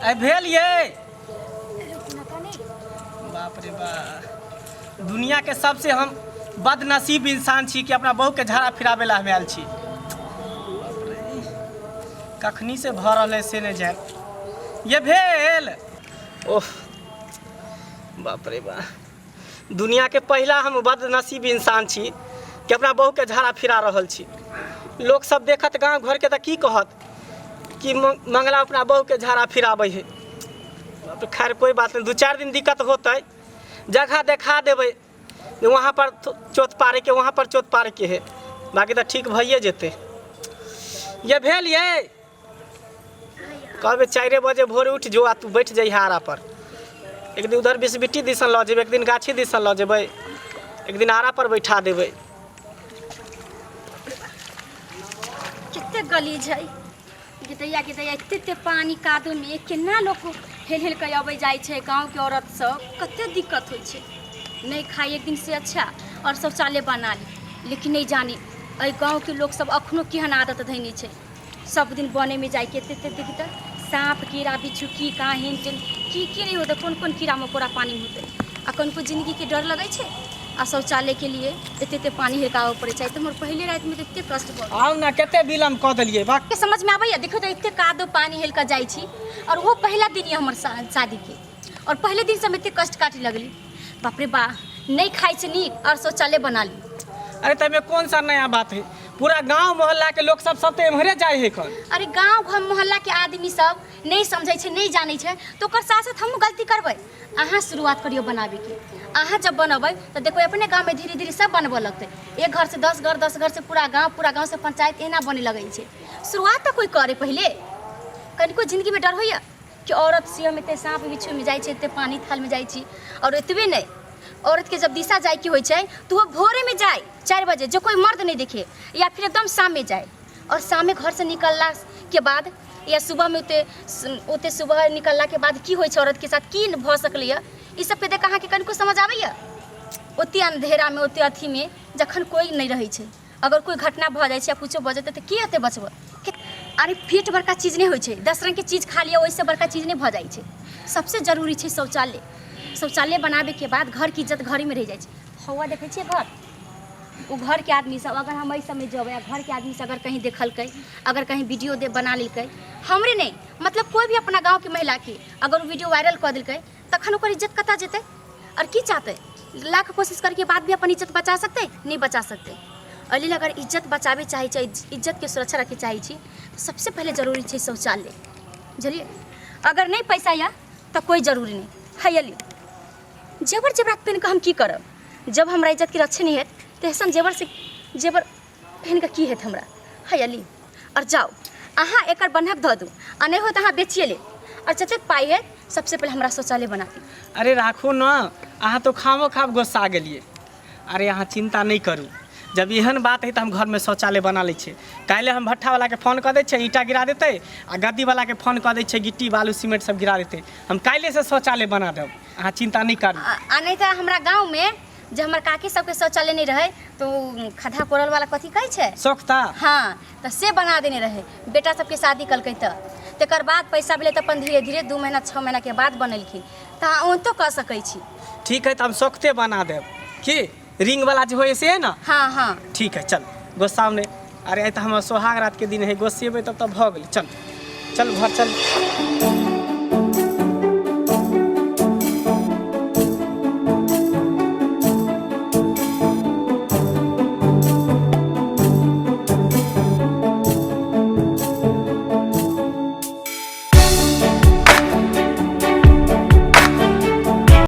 आइ भेल ये। रुकू ना कनी। बाप रे बा, दुनिया के सबसे हम बदनसीब इंसान छी कि अपना बहू के झाड़ा फिराबे ला हम आयल छी। बाप रे, कखनी से भऽ रहल है से नहि जाय। ये भेल। ओह बाप रे बा, दुनिया के पहिला हम बदनसीब इंसान छी कि अपना बहू के झाड़ा फिरा रहल छी। लोक सब देखत गाँव घर के तऽ की कहत कि मंगला अपना बहू के झाड़ा फिराबै है। बाप रे, खैर कोई बात नहीं, 2-4 दिन दिक्कत होतै, जगह देखा देबै जे वहाँ पर चोत पारे के, वहाँ पर चोत पारे के है, बाकी तऽ ठीक भइए जेतै। ये भेल ये कहबै 4 बजे भोरे उठि जो आ तू बैठ जइहे आरा पर। एक दिन उधर बिसबिट्टी दिसन लऽ जेबै, एक दिन गाछी दिसन लऽ जेबै, एक दिन आरा पर बैठा देबै। कते गलीज है गिदैया गिदैया, एते एते पानी कादो में केना लोक हेल हेल के अबै जाइ छै। गाँव के औरत सब कते दिक्कत होइ छै। नहीं खाइ एक दिन से अच्छा और शौचालय बना ली, लेकिन नहीं जाने एहि गाँव के लोक सब अखनो केहन आदत धैने छै। सब दिन बने में जाइके एते एते दिक्कत, साँप कीड़ा बिच्छू की कहाँ हेन टेन की की नहीं होतै, कोन कोन कीड़ा मकोड़ा पानी में होतै। आ कनिको जिंदगी के डर लगै छै आ शौचालय के लिए एते एते पानी हेकाबऽ पड़ै छै। तऽ हमर पहिले रातिमे तऽ एते कष्ट भऽ गेल। आउ ने, कते विलम्ब कऽ देलियै बा। के समझ में आबैया? देखियौ तऽ एते कादो पानी हेल कऽ जाइ छी और ओहो पहिला दिन यऽ हमर शादी के, और पहिले दिन से हम एते कष्ट काटे लगली। बाप रे बा, नहीं खाइ छै नीक और शौचालय बना ली। अरे तमे कौन सा नया बात है, पूरा गांव मोहल्ला के लोग सब सब तो एम्हरे जाए है खन। अरे गांव घर मोहल्ला के आदमी सब नहीं समझै छै, नहीं जानै छै, तो ओकर साथ साथ हमहूँ गलती करबै। अहाँ शुरुआत करियौ बनाबैके। अहाँ जब बनबै तऽ देखबै अपने गाँवमे धीरे धीरे सब बनबऽ लगतै। एक घर से 10 घर, 10 घर से पूरा गाँव, पूरा गाँव से पंचायत, एना बने लगै छै। शुरुआत तऽ कोइ करे पहिले। कनिको जिंदगीमे डर होइए कि औरत से हम एते साँप बिच्छूमे जाइ छी, एते पानी थालमे जाइ छी। और एतबे नहि, औरतके जब दिशा जाइके होइ छै तऽ ओ भोरेमे जाय 4 बजे, जो कोइ मर्द नहि देखे, या फिर एकदम शाममे जाय। और शाममे घरसँ निकलला के बाद या सुबहमे ओते ओते सुबह निकललाके बाद की होइ छै औरतके साथ, की भऽ सकलैए, ई सबके देख अहाँके कनिको समझ आबैए? ओते अंधेरामे, ओते अथीमे जखन कोइ नहि रहै छै, अगर कोइ घटना भऽ जाइ छै या कुछो भऽ जेतै तऽ के एतै बचबऽ? अरे पेट बड़का चीज नहि होइ छै, 10 रङ्गके चीज खा लिअ ओहिसँ बड़का चीज नहि भऽ जाइ छै। सबसँ जरूरी छै शौचालय। शौचालय बनाबैके बाद घरके इज्जत घरेमे रहि जाइ छै। हौवा देखै छियै घर, ओ घरके आदमी सब अगर हम एहि सबमे जेबै आ घरके आदमी सब अगर कहीं देखलकै, अगर कहीं वीडियो दे बना लेलकै, हमरे नहि मतलब कोइ भी अपना गाँवके महिलाके अगर ओ वीडियो वायरल कऽ देलकै, तखन ओकर इज्जत कतऽ जेतै आओर की चाहतै? लाख कोशिश करके बाद भी अपन इज्जत बचा सकतै? नहि बचा सकतै। एहि लेल अगर इज्जत बचाबै चाहै छै, इज्जतके सुरक्षा रखै चाहै छी, तऽ सबसँ पहिले जरूरी छै शौचालय, बुझलियै? अगर नहि पैसा यऽ तऽ कोइ जरूरी नहि है। अली जेवर जेवरात पहिन कऽ हम की करब जब हमरा इज्जतके रक्षे नहि हैत? तऽ ऐसन जेवर से जेवर पहिन कऽ की हैत हमरा? है अली आओर जाउ अहाँ एकर बन्हक धऽ दू, आ नहि होत अहाँ बेचिए लेब, आओर जतेक पाइ हैत सबसँ पहिले हमरा शौचालय बना दिअ। अरे राखू ने, अहाँ तो खामो खाब गोस्सा गेलियै। अरे अहाँ चिंता नहि करू, जब एहन बात है तऽ हम घरमे शौचालय बना लै छियै। काल्हि हम भट्ठावलाके फोन कऽ दै छियै, ईंटा गिरा देतै, आ गद्दीवलाके फोन कऽ दै छियै, गिट्टी बालू सीमेंट सब गिरा देतै। हम काल्हिसँ शौचालय बना देब, अहाँ चिंता नहि करू। आ नहि तऽ हमरा गाँवमे जे हमर काकी सबके शौचालय नहि रहै तऽ ओ खद्धा कोड़ल वाला कथी कहै छै? सोख्ता। हाँ, तऽ से बना देने रहै। बेटा सबके शादी कलकै तऽ तकर बाद पैसा भेलै तऽ अपन धीरे धीरे 2 महीना 6 महीनाके बाद बनेलखिन। तऽ अहाँ ओनाहितो कऽ सकै छी। ठीक है, तऽ हम सोख्ते बना देब। की रिंग वाला जे होइ से है ना? हाँ हाँ। ठीक है, चल गोस्साव नहि। अरे आइ तऽ हमर सोहाग रात के दिन है, गोस्सेबै तब तऽ भऽ गेलै। चल चल घर चल।